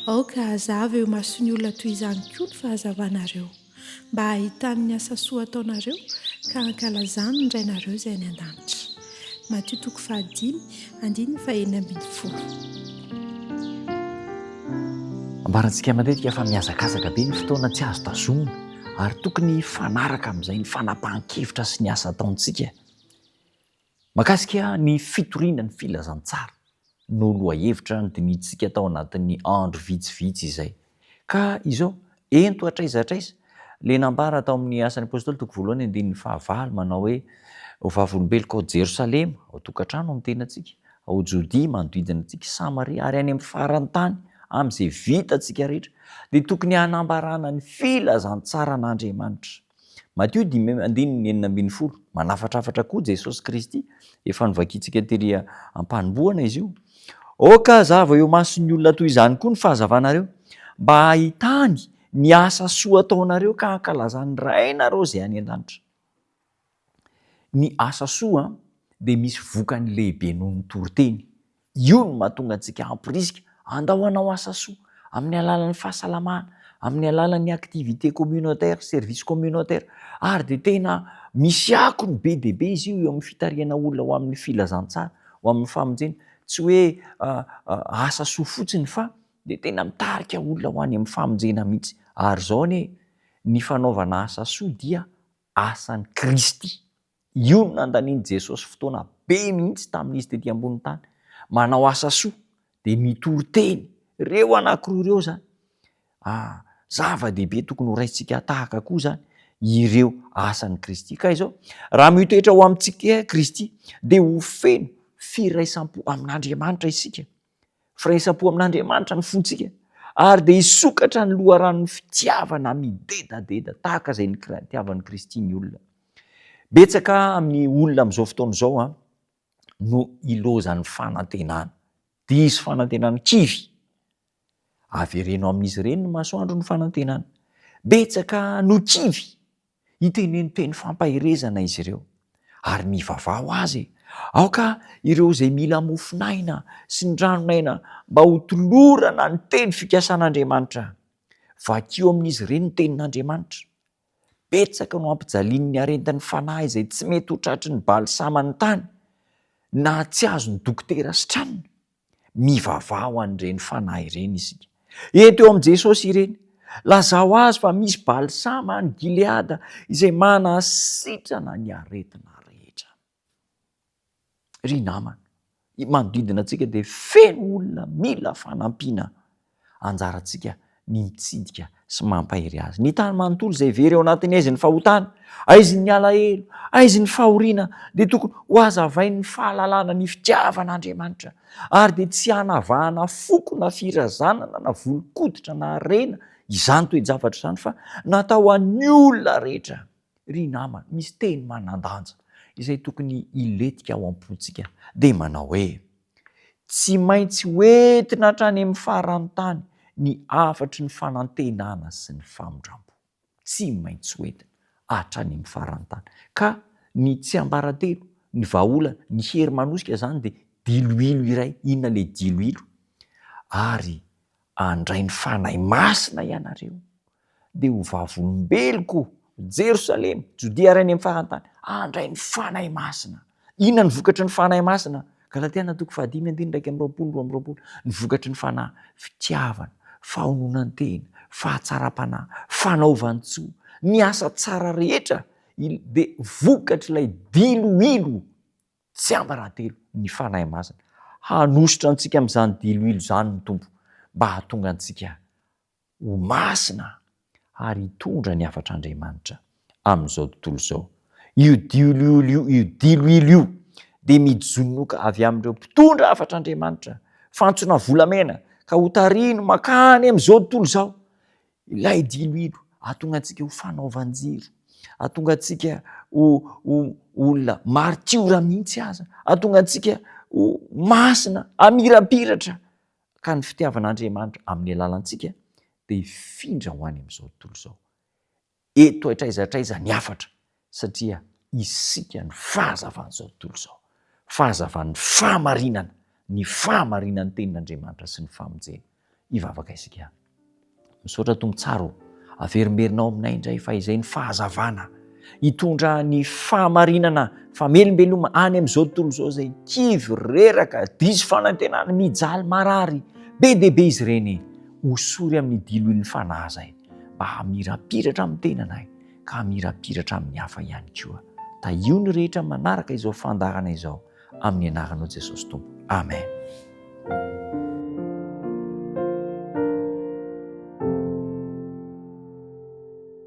Aoka hazava eo imason'ny olona toy izany koa ny fahazavanareo, mba hahitany ny asa soa ataonareo ka hankalazany ny Rainareo izay any an-danitra. Matio toko fahadimy, andininy fahenina ambin'ny folo. Ambarantsika matetika fa mihazakazaka be ny fotoana tsy azo tazomina ary tokony hifanaraka amin'izay ny fanapahan-kevitra sy ny asa ataontsika. Mahakasika ny fitoriana ny filazantsara no lohahevitra nodinihintsika tao anatin'ny andro vitsivitsy izay. Ka izao, ento hatraiza hatraiza, ilay nambara tao amin'ny Asan'ny Apostoly toko voalohany andininy fahavalo manao hoe, Ho vavolombeloko ao Jerosalema, ao tokantrano amin'ny tenantsika, ao Jodia manodidina antsika, Samaria ary any amin'ny faran'ny tany, amin'izay vitantsika rehetra, dia tokony hanambarana ny filazantsaran'Andriamanitra. Matio dimy andininy 16, Manafatrafatra koa Jesosy Kristy, efa novakintsika tery am-panombohana izy io. Aoka hazava eo imason'ny olona toy izany koa ny fahazavanareo, mba hahitany ny asa soa ataonareo ka hankalazan'ny Rainareo izay any an-danitra. Ny asa soa dia misy vokany lehibe noho ny toriteny. Io no mahatonga antsika hamporisika handao hanao asa soa amin'ny alalan'ny fahasalamana, amin'ny alalan'ny activité communautaire, service communautaire, ary dia tena misy akony be dia be izy io eo amin'ny fitarihana olona ho amin'ny filazantsara, ho amin'ny famonjena. Tsy hoe asa soa fotsiny fa dia tena mitarika olona ho any amin'ny famonjena mihitsy. Ary izao anie, ny fanaovana asa soa dia asan'i Kristy. Io no nandanian'i Jesosy fotoana be mihitsy tamin'izy tety ambony tany. Manao asa soa, dia mitory teny. Ireo anankiroa ireo izany. Ah, zava-dehibe tokony horaisintsika tahaka koa izany ireo asan'i Kristy. Ka izao, raha mitoetra ao amintsika Kristy, dia ho feno firaisam-po amin'Andriamanitra isika. Firaisam-po amin'Andriamanitra ny fontsika, ary dia hisokatra ny loharanon'ny fitiavana midedadeda tahaka izay nitiavan'i Kristy ny olona. Betsaka amin'ny olona amin'izao fotoana izao an, no ilozan'ny fanantenana. Diso fanantenana, kivy. Avereno amin'izy ireny ny masoandro ny fanantenana. Betsaka no kivy. Iteneno teny fampaherezana izy ireo, ary mivavaha ho azy e! Aoka ireo izay mila mofon'aina sy ny ranon'aina mba ho tolorana ny teny fikasan'Andriamanitra. Vakio amin'izy ireny ny tenin'Andriamanitra. Betsaka no ampijalian'ny aretin'ny fanahy izay tsy mety ho tratry ny balsaman'ny tany, na tsy azon'ny dokotera sitranina. Mivavaha ho an'ireny fanahy ireny isika. Ento eo amin'i Jesosy ireny. Lazao azy fa misy balsama any Gileada izay manasitrana ny aretina rehetra. Ry namana, manodidina antsika dia feno olona mila fanampiana. Anjarantsika ny mitsidika sy mampahery azy. Ny tany manontolo izay very ao anatin'ny aizin'ny fahotana, aizin'ny alahelo, aizin'ny fahoriana dia tokony ho hazavain'ny fahalalana ny fitiavan'Andriamanitra ary dia tsy hanavahana foko na firazanana na volon-koditra na harena izany toe-javatra izany fa natao ho an'ny olona rehetra. Ry namana, misy teny manan-danja izay tokony hilentika ao am-pontsika dia manao hoe, Tsy maintsy hoentina hatrany amin'ny faran'ny tany ny hafatry ny fanantenana sy ny famindram-po. Tsy maintsy hoentina hatrany amin'ny faran'ny tany. Ka ny tsiambaratelo, ny vahaolana, ny hery manosika izany dia diloilo iray. Inona ilay diloilo? Ary handray ny Fanahy Masina ianareo, dia ho vavolombeloko, Jerosalema, Jodia ary any amin'ny faran'ny tany, handray ny Fanahy Masina. Inona ny vokatry ny Fanahy Masina? Galatiana toko fahadimy andininy 21, 22. Ny vokatry ny Fanahy, fitiavana, fahononan-tena, fahatsaram-panahy, fanaovan-tsoa, ny asa tsara rehetra dia vokatr'ilay diloilo Tsiambaratelo ny Fanahy Masina. Hanosotra antsika amin'izany diloilo izany ny Tompo mba hahatonga antsika ho masina ary hitondra ny hafatr'Andriamanitra amin'izao tontolo izao. Io diloilo io, io diloilo io dia mijonoka avy amin'ireo mpitondra hafatr'Andriamanitra, fantsona volamena ka hotarihiny mankany amin'izao tontolo izao. Ilay diloilo hahatonga antsika ho fanaovan-jiro, hahatonga antsika ho ho olona martiora mihitsy aza, hahatonga antsika ho masina, hamirapiratra, ka ny fitiavan'Andriamanitra amin'ny alalantsika dia hifindra ho any amin'izao tontolo izao. Eto hatraiza hatraiza ny hafatra satria isika no fahazavan'izao tontolo izao, fahazavan'ny fahamarinana, ny fahamarinan'ny tenin'Andriamanitra sy ny famonjena. Hivavaka isika. Misaotra Tompo tsara o, averimberinao aminay indray fa izay ny fahazavana hitondra ny fahamarinana, famelombeloma any amin'izao tontolo izao izay kivy, reraka, diso fanantenana, mijaly, marary, be dia be izy ireny. Hosory amin'ny diloilon'ny fanahy izay mba hamirapiratra amin'ny tenanay ka hamirapiratra amin'ny hafa ihany koa. Tahio ny rehetra manaraka izao fandaharana izao amin'ny anaranao Jesosy Tompo. Amen.